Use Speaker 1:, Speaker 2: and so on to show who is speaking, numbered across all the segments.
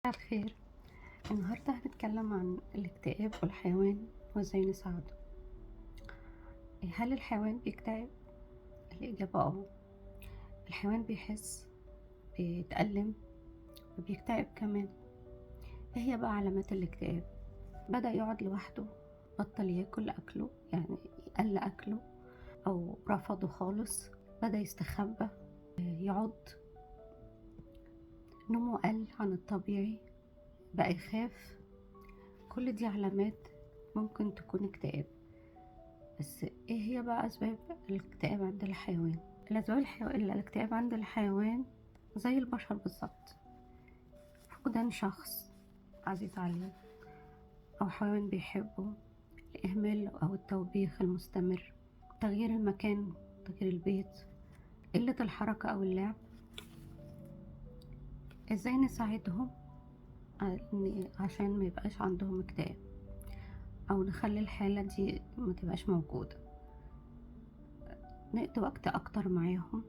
Speaker 1: مساء الخير. النهاردة هنتكلم عن الاكتئاب والحيوان وازاي نساعده. هل الحيوان بيكتئب؟ الإجابة اه. الحيوان بيحس، بيتألم، وبيكتئب كمان. ايه هي بقى علامات الاكتئاب؟ بدأ يقعد لوحده، بطل ياكل أكله، يعني قل أكله أو رفضه خالص، بدأ يستخبى، يعض، نومه قل عن الطبيعي، بقى يخاف. كل دي علامات ممكن تكون اكتئاب. بس ايه هي بقى اسباب الاكتئاب عند الحيوان؟ الاسباب الاكتئاب عند الحيوان زي البشر بالظبط: فقدان شخص عزيز عليه او حيوان بيحبه، الاهمال او التوبيخ المستمر، تغيير المكان، تغيير البيت، قلة الحركة او اللعب. ازاي نساعدهم عشان ما يبقاش عندهم اكتئاب او نخلي الحالة دي ما تبقاش موجودة؟ نقضي وقت اكتر معاهم،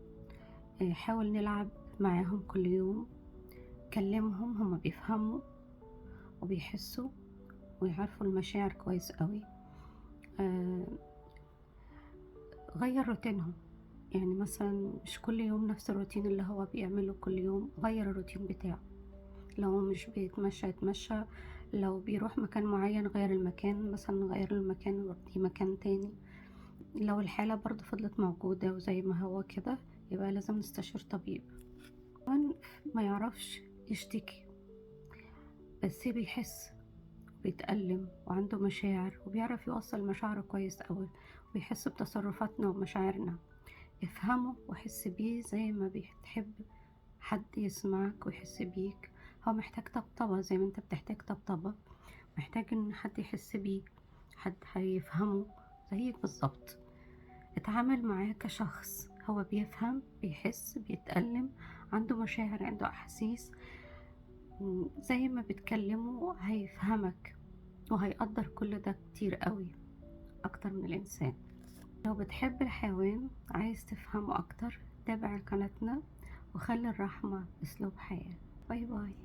Speaker 1: حاول نلعب معاهم كل يوم، كلمهم، هما بيفهموا وبيحسوا ويعرفوا المشاعر كويس قوي. غير روتينهم، يعني مثلا مش كل يوم نفس الروتين اللي هو بيعمله كل يوم، غير الروتين بتاعه. لو مش بيتمشى يتمشى، لو بيروح مكان معين غير المكان، مثلا غير المكان ووديه مكان تاني. لو الحالة برضو فضلت موجودة وزي ما هو كده، يبقى لازم نستشير طبيب. كمان ما يعرفش يشتكي، بس بيحس وبيتألم وعنده مشاعر وبيعرف يوصل مشاعره كويس أوي، وبيحس بتصرفاتنا ومشاعرنا. افهمه وحس بيه زي ما بتحب حد يسمعك ويحس بيك. هو محتاج طبطبة زي ما انت بتحتاج طبطبة، محتاج ان حد يحس بيه، حد هيفهمه زيك بالظبط. اتعامل معاه كشخص هو بيفهم، بيحس، بيتألم، عنده مشاعر، عنده أحاسيس. زي ما بتكلمه هيفهمك وهيقدر كل ده كتير قوي أكتر من الإنسان. لو بتحب الحيوان عايز تفهمه أكتر، تابع قناتنا وخلي الرحمة أسلوب حياة. bye bye.